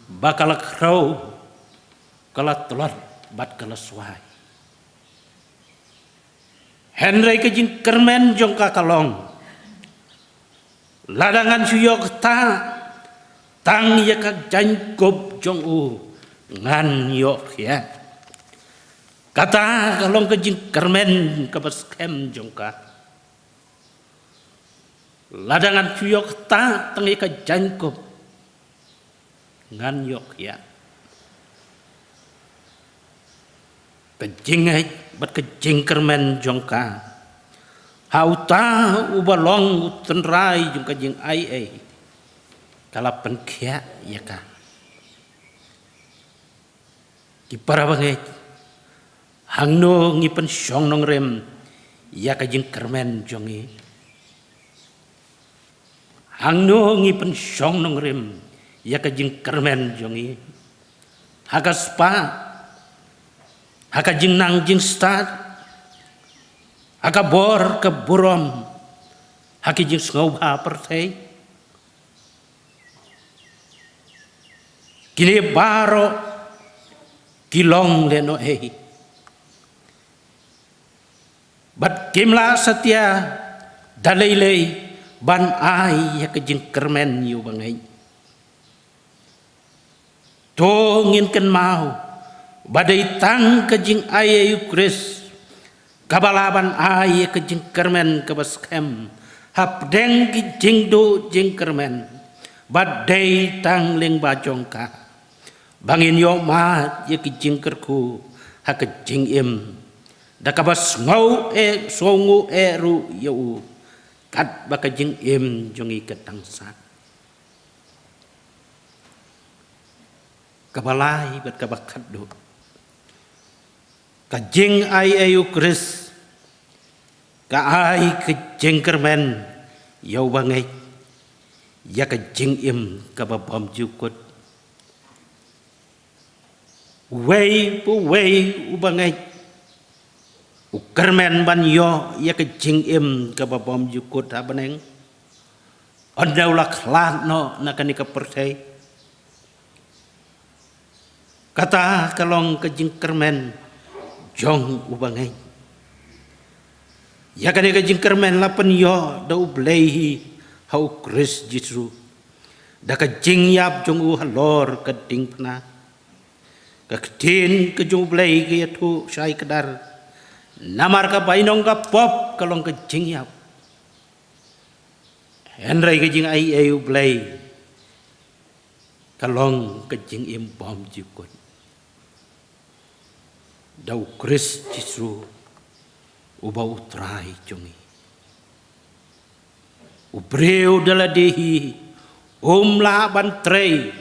ba ka la khrew, ka la tlot bad ka la swai. Hynrei ka jingkyrmen jong ka ka long, lada ngan shu ïoh ktah tang ïa ka jaiñkup jong u, ngan ïoh khiah. Kata ka long ka jingkyrmen kaba skhem jong ka. Lada ngan shu ïoh ktah tang ïa ka jaiñkup, ngan ïoh khiah. Ka jingngeit bad ka jingkyrmen jong ka ha uta uba long u tynrai jong ka jingaiei, ka la pynkhiah ïa ka. Ki para bangeit, hangno ngi pynshong nongrim ïa ka jingkyrmen jong ngi? Hangno ngi pynshong nongrim ïa ka jingkyrmen jong ngi? Ha ka spah, ha ka jingnang jingstad, ha ka bor ka burom, ha ki jingsngewbha pyrthei? Kine baroh ki long lehnohei, bad kim lah satia da lei lei ban ai ïa ka jingkyrmen ïa u bangeit. To ngin kynmaw ba dei tang ka jingaiei u Khrist kaba lah ban ai ïa ka jingkyrmen kaba skhem hapdeng ki jingduh jingkyrmen, bad dei tang lyngba jong ka ba ngin ïoh mad ïa ki jingkyrkhu ha ka jingim, da kaba sngew eh, sngewnguh eh ruh ïa u, katba ka jingim jong ngi ka dang sah. Kaba lai bad kaba khatduh, ka jingaiei u Khrist Ka ai ka jingkyrmen ïa u bangeit ïa ka jingim kaba bymjukut. Uwei pa uwei u bangeit u kyrmen ban ïoh ïa ka jingim kaba bymjukut ha bneng. Ynda u la khlad noh na kane ka pyrthei, kata ka long ka jingkyrmen jong u bangeit. Ïa kane ka jingkyrmen la pynïoh da u Blei hi ha u Khrist Jisu, da ka jingïap jong u halor ka diengphna. Ka ktien ka jong u Blei ka ïathuh shai kdar, namar ka bainong ka pop ka long ka jingïap, hynrei ka jingaiei u Blei ka long ka jingim bymjukut da u Khrist Jisu uba u Trai jong ngi. U briew da lade hi um lah ban trei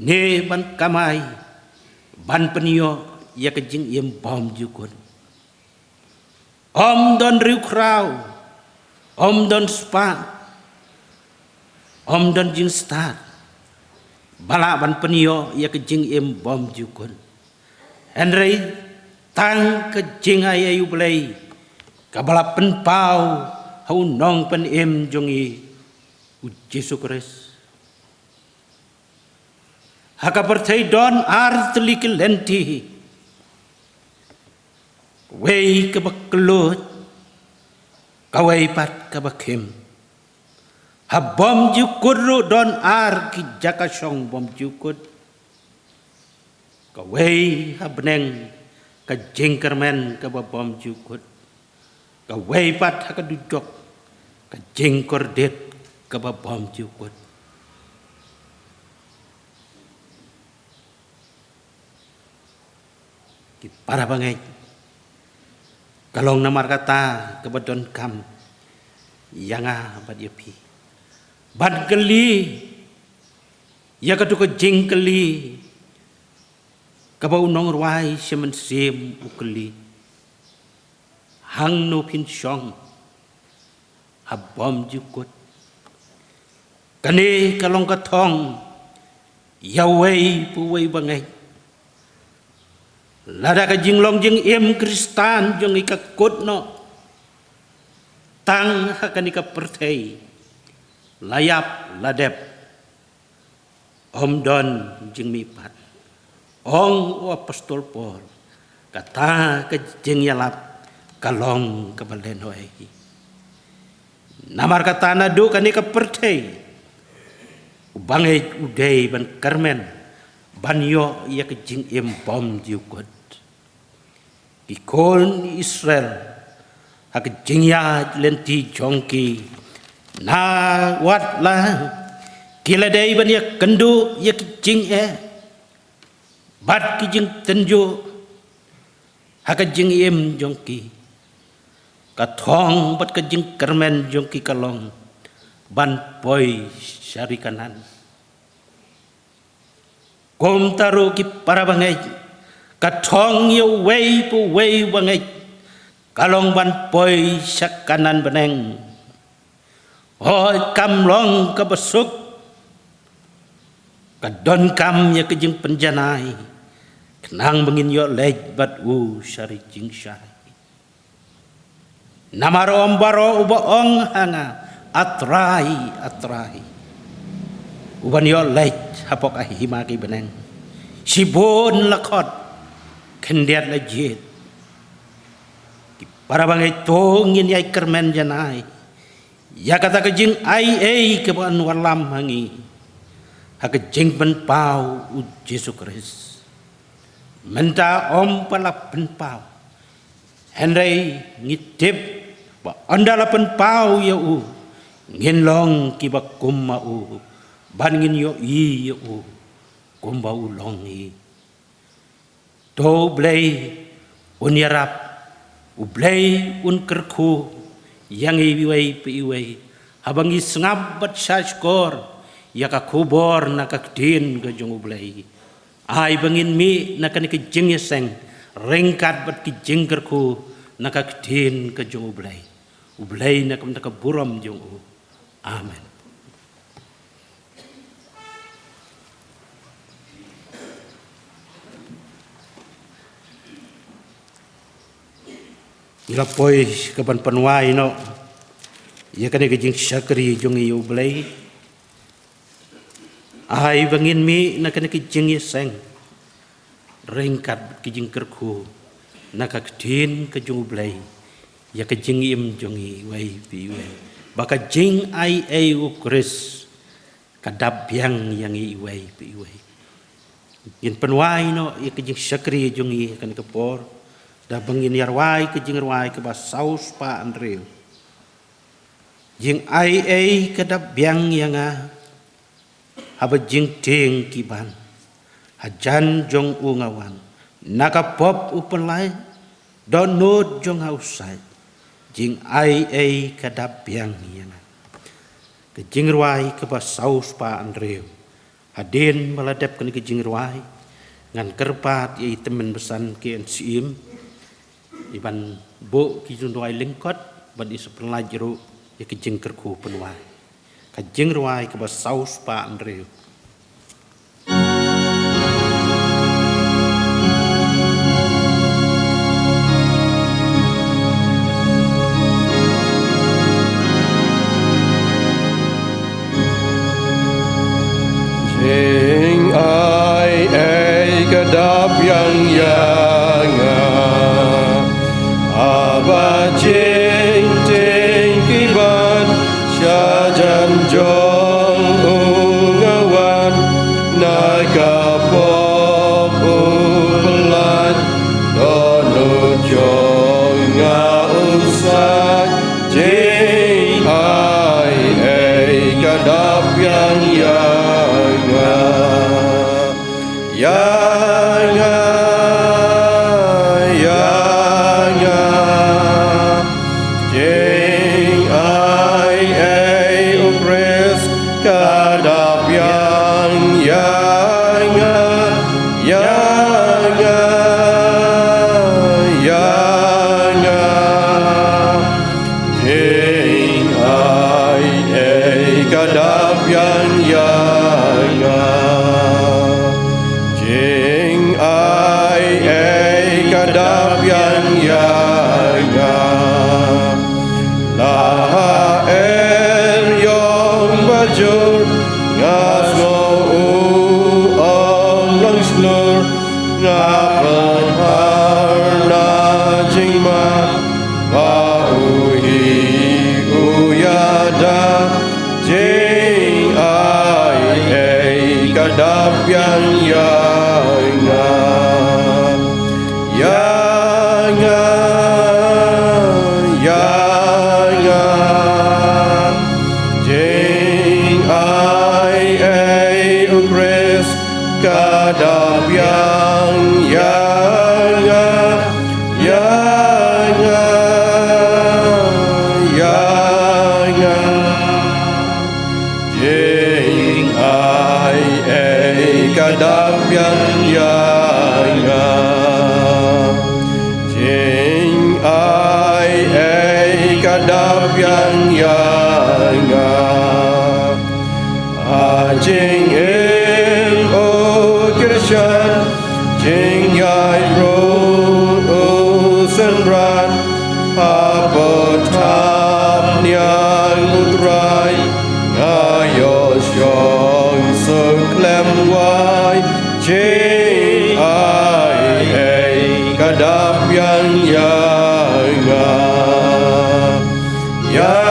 ne ban kamai ban pynïoh ïa ka jingim bymjukut. Ym don riewkhraw, ym don spah, ym don jingstad ba lah ban pynïoh ïa ka jingim bymjukut. Hynrei tang ka jingaiei u Blei kaba la pynpaw ha u nongpynim jong ngi u Jisu Khrist. Ha ka pyrthei don ar tylli ki lynti, wei kaba kylluid, kawei pat kaba khim. Ha bymjukut ruh don ar ki jaka shong bymjukut. Kawei ha bneng ka jingkyrmen kaba bymjukut, kawei pat ha ka dujok ka jingkordit kaba bymjukut. Ki para bangeit, ka long namar kata kaba donkam ïa nga bad ïa phi ban kylli ïa katu ka jingkylli kaba u nongrwai sha mynsiem u kylli. Hangno phin shong ha bymjukut? Kane ka long ka thong ïa uwei pa uwei u bangeit. Lada ka jinglong jingim Khristan jong ngi ka kut noh tang ha kane ka pyrthei, la ïap la dep, ym don jingmihpat. Ong u apostol Paul, kata ka jingïalap ka long kaba lehnohei. Namar kata naduh kane ka pyrthei u bangeit u dei ban kyrmen ban ïoh ïa ka jingim bymjukut. Ki khun Israel ha ka jingïaid lynti jong ki, na wat la ki la dei ban ïakynduh ïa ki jingeh bad ki jingtynjuh ha ka jingim jong ki, ka thong bad ka jingkyrmen jong ki ka long ban poi sha ri Kanaan. Kumta ruh ki para bangeit, ka thong ïa uwei pa uwei u bangeit ka long ban poi sha Kanaan bneng. Hooid, kam long kaba suk, ka donkam ïa ka jingpynjanai khnang ba ngin ïoh leit bad u sha ri jingshai. Namar ym baroh uba ong ha nga, A Trai, A Trai, uban ïoh leit hapoh ka hima ki bneng. Shibun la khot, khyndiat la jied. Ki para bangeit, to ngin ïai kyrmen janai ïa kata ka jingaiei kaba yn wallam ha ngi ha ka jingpynpaw u Jisu Khrist. Mynta ym pat la pynpaw, hynrei ngi tip ba ynda la pynpaw ïa u, ngin long kiba kum ma u, bad ngin ïohi ïa u kumba u long hi. To u Blei un ïarap, u Blei un kyrkhu ïa ngi iwei pa iwei, haba ngi sngap bad shahshkor ïa ka khubor na ka ktien ka jong u Blei. Ai ba ngin mih na kane ka jingïaseng ryngkat bad ki jingkyrkhu na ka ktien ka jong U Blei, U Blei na ka bynta ka burom jong u. Amen. Ngi la poi ka ban pynwai noh ïa kane ka jingshakri jong ngi ïa U Blei. Ai ba ngin mih na kane ka jingïaseng ryngkat ki jingkyrkhu na ka ktien ka jong U Blei ïa ka jingim jong ngi iwei pa iwei, ba ka jingaiei U Khrist ka dap biang ïa ngi iwei pa iwei. Ngin pynwai noh ïa ka jingshakri jong ngi ha kane ka por da ba ngin ïarwai ka jingrwai kaba saw spah hynriew. Jingaiei ka dap biang ïa nga, haba jingtieng ki ban, hajan jong u nga wan, na ka pop u pynlait, dohnud jong nga u sait. Jingaiei ka dap biang ïa nga. Ka jingrwai kaba saw spah hynriew. Hadien ba la dep kane ka jingrwai, ngan kyrpad ïa i tymmen basan ki yn shim i ban buh ki jingrwai lyngkot, ban i sa pynlait ruh ïa ki jingkyrkhu pynwai. Ka jingrwai kaba saw spah hynriew. Jingaiei ka dap biang ïa nga, haba jingtieng ki ban, shajan jong u nga wan, na ka pop u pynlait, dohnud jong nga u sait. Jingaiei ka dap biang ïa nga. Ïa nga, ïa nga. Jingaiei U Khrist ka dap biang ïa nga, ïa nga, ïa nga. Jingaiei ka dap biang ïa nga. Jingaiei ka dap biang ïa nga. La ha er ïong ba jur, nga sngew u ong lang shlur, nga pynhar na jingma, ba u hi u ïada. Jingaiei ka dap biang ïa nga. Ïa nga, ïa nga. Jingaiei U Khrist ka dap biang ïa nga, ïa nga, ïa nga. Jingaiei ka dap biang ïa nga. Jingaiei ka dap biang ïa nga. Ha jingim u Khristan, jingïaid ruh u synran, ha pyrthei niang U Trai, nga ïoh shong suk khlem wai. Jingaiei ka dap biang ïa nga. Ïa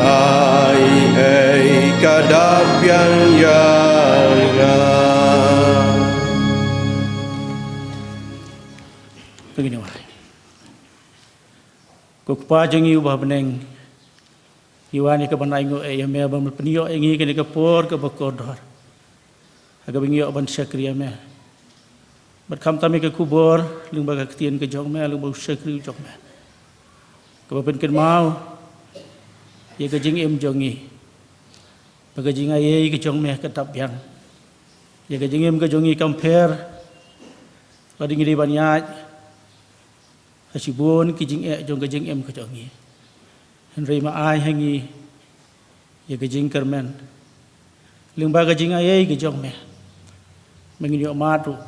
Ai ei ka dap biang ïa nga. Ko Kpa jong ngi uba ha bneng, ngi wan ïa ka ban ainguh ïa me ba me pynïoh ïa ngi kane ka por kaba kordor ha kaba ngi ïoh ban shakri ïa me. Bad khamtam ïa ka khubor lyngba ka ktien ka jong me, lyngba u shakri u jong me, kaba pynkynmaw ïa ka jingim jong ngi, ba ka jingaiei ka jong me ka dap biang. Ïa ka jingim ka jong ngi kam pher lada ngi dei ban ïaid ha shibun ki jingeh jong ka jingim ka jong ngi. Hynrei ma ai ha ngi ïa ka jingkyrmen lyngba ka jingaiei ka jong me, ba ngin ïoh mad ruh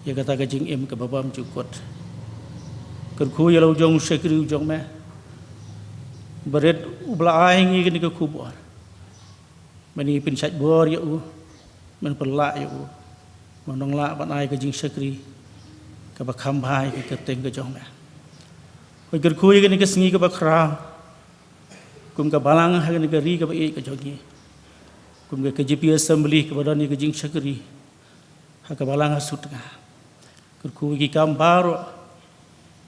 ïa kata ka jingim kaba bymjukut. Kyrkhu ïa la u jong u shakri u jong me, barit uba la ai ha ngi kane ka khubor, men pynshait bor ïa u, men pynlah ïa u, men nang lah ban ai ka jingshakri kaba kham bha ïa ka kyrteng ka jong me. Hooid, kyrkhu ïa kane ka sngi kaba khraw, kum ka balang ha kane ka ri kaba ïeit ka jong ngi, kum ka K J P Assembly kaba don ïa ka jingshakri ha ka balang ha Sutnga. Kyrkhu ïa ki kam baroh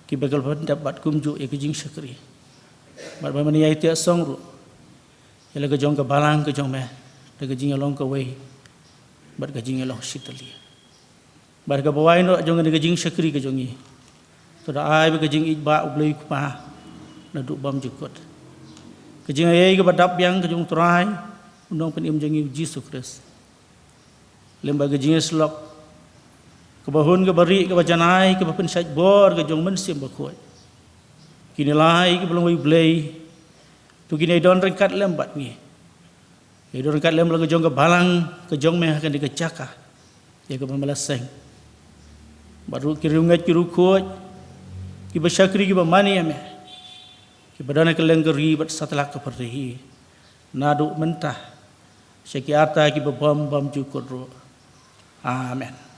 kiba ka la pyndep bad kumjuh ïa ka jingshakri, bad ba men ïai tiah song ruh ïa la ka jong ka balang ka jong me da ka jingïalong kawei bad ka jingïalong shitylli. Bad kaba wai noh jong kane ka jingshakri ka jong ngi, to da ai ba ka jingïeit ba U Blei U Kpa naduh bymjukut, ka jingaiei kaba dap biang ka jong U Trai U Nongpynim jong ngi U Jisu Khrist, lyngba ka jingïasyllok kaba hun kaba rieh kaba janai kaba pynshait bor ka jong U Mynsiem Bakhuid, kin ïalai kiba long wei U Blei, to kin ïai don ryngkat lem bad ngi. Ïai don ryngkat lem la ka jong ka balang ka jong me ha kane ka jaka ïa kaba me la seng, bad ruh ki riewngeit ki riewkhuid, kiba shakri kiba mane ïa me, kiba don ha kylleng ka ri bad satlak ka pyrthei, naduh mynta sha ki arta kiba bym bymjukut ruh. Amen.